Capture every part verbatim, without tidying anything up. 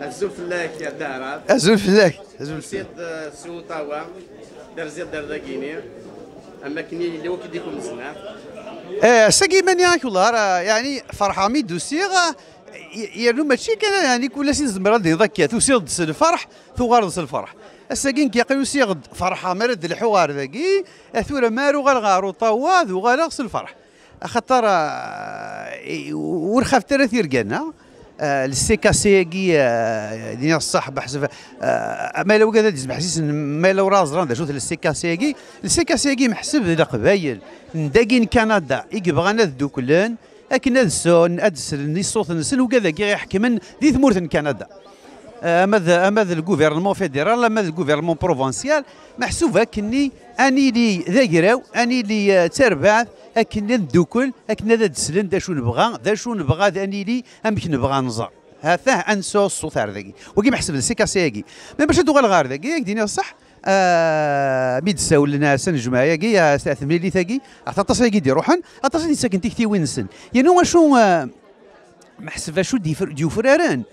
Azul fell-ak a Dda Ɛrab. Azul fell-ak. Azul fell-ak. Tusiḍ-d, eh, s Ottawa, terziḍ-d ar dagini, am wakken yella wakk i d-ikum zna. Eh, ass-agi mani ak-ular, eh, yeɛni ferḥeɣ mi d-usiɣ, eh, y-, yernu mačči kan, yeɛni kul ass i tzemreḍ ad d-tiniḍ akka, tusiḍ-d s lferḥ, tuɣaleḍ s lferḥ. Ass-agi nekk yaqi usiɣ-d ferḥeɣ mi ara d-lḥuɣ ɣer dagi, eh, tura mi ara uɣaleɣ ɣer Ottawa, d uɣaleɣ s lferḥ. Axaṭer, ah, i-, ur xafet ara tirga-nneɣ, ah, le C K C-agi, ah, d-iniɣ ṣṣeḥ, beḥseb, ah, ma yella wigad ad d-izmeḥsisen, ma yella ur ẓran d acu-t le C K C-agi. Le C K C-agi meḥseb d Leqbayel n dagi n Kanada i yebɣan ad dduklen akken ad sɛun, ad slen i ṣṣut-nsen ugad-agi i ḥekmen di tmurt n Kanada. Ah, ama d, ama d le gouvernement fédéral, ama d le gouvernement provincial, meḥsub akkenni ad nili d agraw, ad nili, eh, d tarbaɛt, akken ad ndukkel, akken ad d-slen d acu nebɣa, d acu nebɣa ad nili, amek nebɣa ad nẓer. Hatah ad nesɛu ṣṣut ar dagi. Wagi meḥseb d C K C-agi. Ma bac ad uɣaleɣ ɣer dagi, ad k-d-iniɣ ṣṣeḥ, ah, mi d-ssawlen ar-s anejmaɛ-agi, ar temlilit-agi, ar aṭas-agi d-iruḥen, aṭas i d-yettaken tiktiwin-nsen. Yernu acu, ah, meḥseb acu d-yufr-, d-yufraren?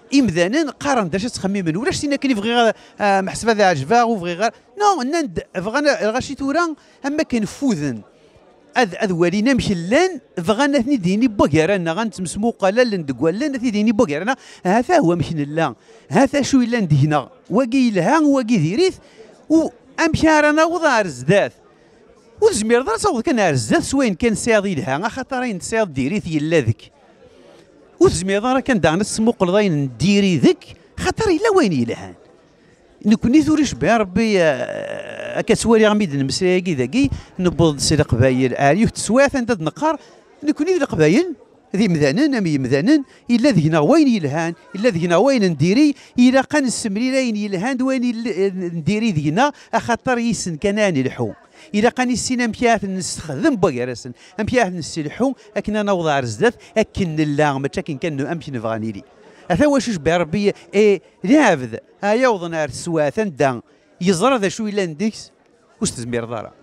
Imdanen qqaren-d acu ad ttxemmimen. Ulac tin akken i bɣiɣ, ah, meḥseb ad ɛejbeɣ, ur bɣiɣ ara. Non, nnan-d, bɣan lɣaci tura, am wakken ffuden. Ad, ad walin amek llan, bɣan ad ten-id-yini waggar-nneɣ, ad nettmesmuqal allen deg wallen, ad t-id-yini waggar-nneɣ, ha-t-ah wamek nella, ha-t acu yellan deg-neɣ, wagi yelha, wagi diri-t, u amek ara naweḍ ar zdat? Ur tezmireḍ ara ad taweḍ kan ar zdat s wayen kan tesɛiḍ yelha, axaṭer ayen tesɛiḍ diri-t yella deg-k. Ur tezmireḍ ara kan daɣen ad tesmuqleḍ ayen n diri deg-k, axaṭer yella wayen yelhan. Nekkni tura icebbeḥ Rebbi, eh, akka ttwaliɣ mi d-nemmeslay-agi dagi, newweḍ-d si Leqbayel ar yiwet teswiɛt anda d-neqqar, nekkni d Leqbayel, d imdanen am yimdanen, yella deg-neɣ wayen yelhan, yella deg-neɣ wayen n diri, ilaq ad nessemlil ayen yelhan d wayen yell-, n diri deg-neɣ, axaṭer yis-sen kan ad nelḥu. Ilaq ad nissin amek ara ten-nessexdem waggar-asen, amek ara ten-nesselḥu akken ad naweḍ ar zdat, akken nella, mačči akken kan amek nebɣa ad nili. Ata wacu icebbeḥ Rebbi, eh, lɛebd, a yawḍen ar teswiɛt anda yeẓra d acu yellan deg-s, ur s-tezmireḍ ara.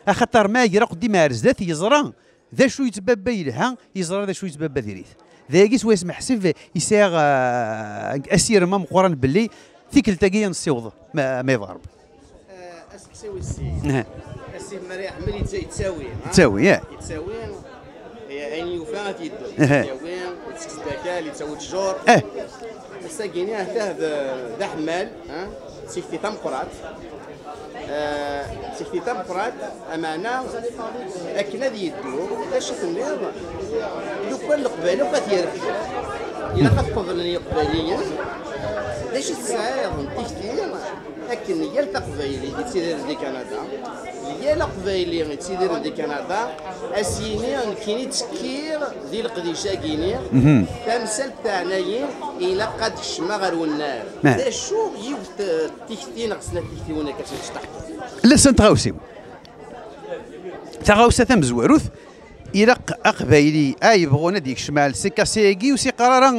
Axaṭer ma iger aqeddim ar zdat, yeẓra d acu yettbabba yelha, yeẓra d acu yettbabba diri-t. D ayagi s wayes meḥseb i sɛiɣ, ah, asirem ameqqran belli tikkelt-agi ad nessiweḍ ma, ma yebɣa Rebbi. Eh, aseqsi wis sin. Eh. Asif Mari Ḥmed yettawi, ha? Yettawi, eh. Yettawi, eh, ayen yufa ad t-yeddu. Eh. Yettawi, yettawi-d akal, yettawi-d ttjur. Eh. Ass-agi-ni, atah d, d aḥemmal, ha? D tikti tameqqrant. Eh, d tikti tameqqrant, ameɛna akken ad yeddu, d acu tenniḍ? Lukan Leqbayel akk ad t-yerfed. Ilaq ad qeblen Yeqbayliyen. D acu tesɛiḍ n tikti? Akken yal taqbaylit yettidiren di Kanada, yal aqbayli yettidiren di Kanada, a s-yini nekkini ttekkiɣ di leqdic-agi-ni, tamsalt teɛna-yi, ilaq ad kecmeɣ ɣer wennar. D acu yiwet, eh, tikti neɣ snat tiktiwin akka s-, Lsant tɣawsiwin. Taɣawsa tamezwarut, ilaq aqbayli a yebɣun ad yekcem ar lsikasi-agi, ur s-yeqqar ara,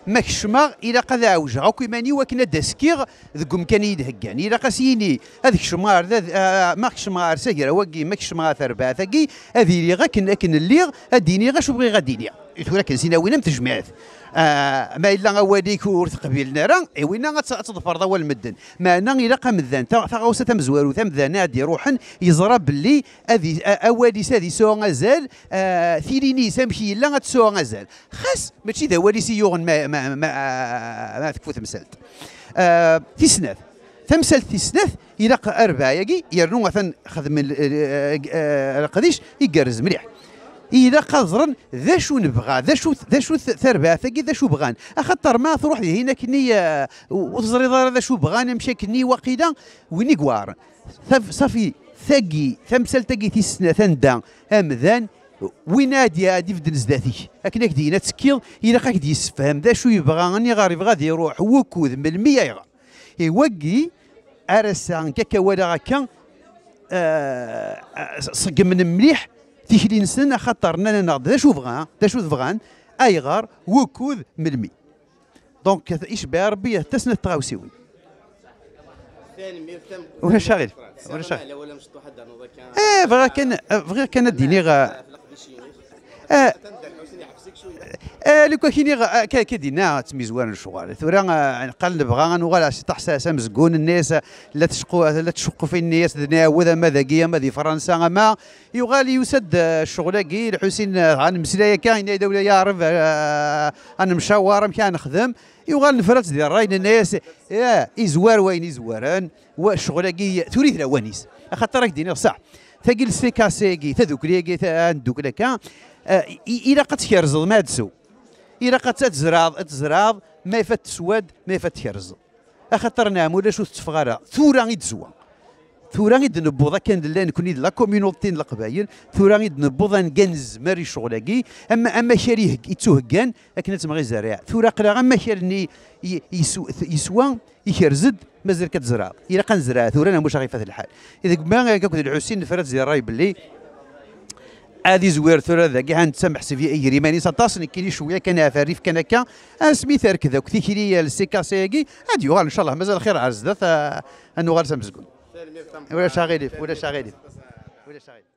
ma kecmeɣ, ilaq ad ɛewjeɣ akk iman-iw akken ad d-askiɣ deg umkan i yi-d-heggan. Ilaq a s-yini, ad kecmeɣ ar da, ah, ma kecmeɣ ar sagraw-agi, ma kecmeɣ ar terbaɛt-agi, ad iliɣ akken, akken lliɣ, ad d-iniɣ acu bɣiɣ ad d-iniɣ. I tura akken sin-awin am tejmiɛt. Ah, ma yella awal-ik ur t-qbilen ara, i winna ad t-, ad tḍefreḍ awal n medden. Meɛna ilaq amdan, ta-, taɣawsa tamezwarut, amdan ad d-iruḥen, yeẓra belli ad i-, a-, awal-is ad yesɛu azal, ah, tilin-is amek yella ad tesɛu azal. Xas mačči d awal-is i yuɣen ma, ma, ma, ma tekfu temsalt. Ah, tis snat. Tamsalt tis snat, ilaq arbaɛ-agi, yernu atan xedmen l-, l-, eh, eh, leqdic igerrez mliḥ. Ilaq ad ẓren d acu nebɣa, d acu, d acu t-, tarbaɛt-agi, d acu bɣan. Axaṭer ma truḥ dihin akkenni, eh, ur teẓriḍ ara d acu bɣan, amek akkenni waqila, win i iweɛren. Taf-, safi, tagi, tamsalt-agi tis snat, anda amdan, win ad d-, ad d-ibedden zdat-ik, akken ad k-d-yini ad tekkiḍ, ilaq ad k-d-yessefhem d acu yebɣa, aniɣer yebɣa ad iruḥ, wukud, melmi, ayɣer. I wagi, ar ass-a, nekk akka walaɣ akka, eh, ṣeggmen mliḥ tikli-nsen, axaṭer nnan-aneɣ-d d acu bɣan, d acu bɣan, ayɣer, wukud, melmi. Donc, icebbeḥ Rebbi tasnat tɣawsiwin. Tanemmirt am-, ulac aɣilif, ulac aɣilif. Ala, wala mecṭuḥ ad d-ternuḍ akka. Eh, bɣiɣ kan, bɣiɣ kan ad d-iniɣ, eh, f leqdic-inek. Ah, ah, lukan kini, ah, ka, ka dinna ttmizwaren lecɣal. Tura, ah, neqqal nebɣa ad nuɣal ɣer Si Ṭaḥ s, s amezgun, nni-as, ah, la tceqqu-, la tceqqufin-nni-as d nɛawed ama dagi, ama di Fransa, ama yuɣal yusa-d, ah, ccɣel-agi, Lḥusin, ah, ad nemmeslay akka, yenna-yi-d a wlaya Ɛreb, ah, ad nemcawar amek ara nexdem. Yuɣal nefra-tt di ṛṛay, nenna-yas, ya, izwar wayen izwaren, wa, ccɣel-agi, tura i d lawan-is. Axaṭer ad k-d-iniɣ ṣaḥ. Tagi, le C K C-agi, tadukli-agi, ta-, ad neddukkel akka, eh, i, ilaq ad tkerzeḍ ma ad tsew. Ilaq ad, ad tzerɛeḍ, ad tzerɛeḍ, ma ifat teswa-d, ma ifat tkerzeḍ. Axaṭer nɛam ulac ur tetteffeɣ ara. Tura i d-teswa. Tura i d-newweḍ akken nella nekni d la communauté n Leqbayel, tura i d-newweḍ anga nezmer i ccɣel-agi, ama, amakal iheg-, ittuheggan akken ad temɣi zzerriɛa. Tura aql-aɣ amakal-nni i, i, isu-, yeswa, ikerz-d, mazal kan tzerɛeḍ. Ilaq ad nezreɛ tura, neɣ maca ɣef lḥal. Deg ma akked Lḥusin nefra-tt di ṛṛay belli ad izwir tura dagi, ha netta meḥseb i-, iger iman-is aṭas, nekkini cwiya kan ɣef rrif kan akka, asmi terked akk tikli, le C K C-agi, ad yuɣal, ncallah, mazal xir ɣer zdat, a, ad nuɣal s amezgun. Ulac aɣilif, ulac aɣilif. Ulac aɣilif.